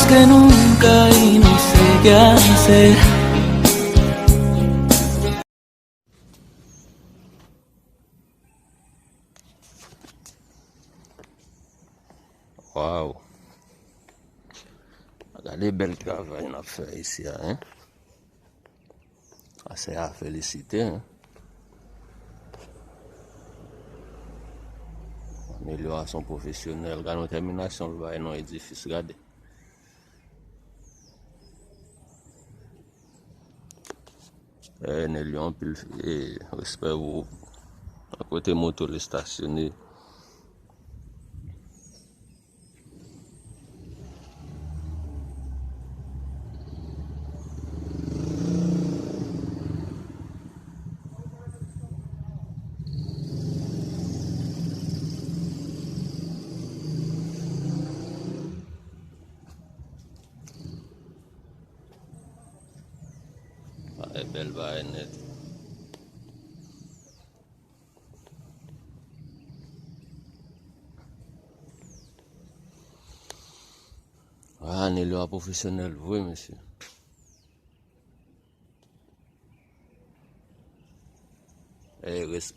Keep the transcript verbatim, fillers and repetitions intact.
Que nunca y no se hace. Waw. Gade bèl travay n ap fè isi a, hein? Sa se a felisite, hein? Amelyorasyon pwofesyonèl. Gade yon tèminasyon l bay nan edifis, gade. Eh, Nelly, anpil, eh, respè pou ou. Kote moto l estasyone. Bagay bèl, bagay nèt. Ah, Nelly a pwofesyonèl vre, mesye. Eh, res-,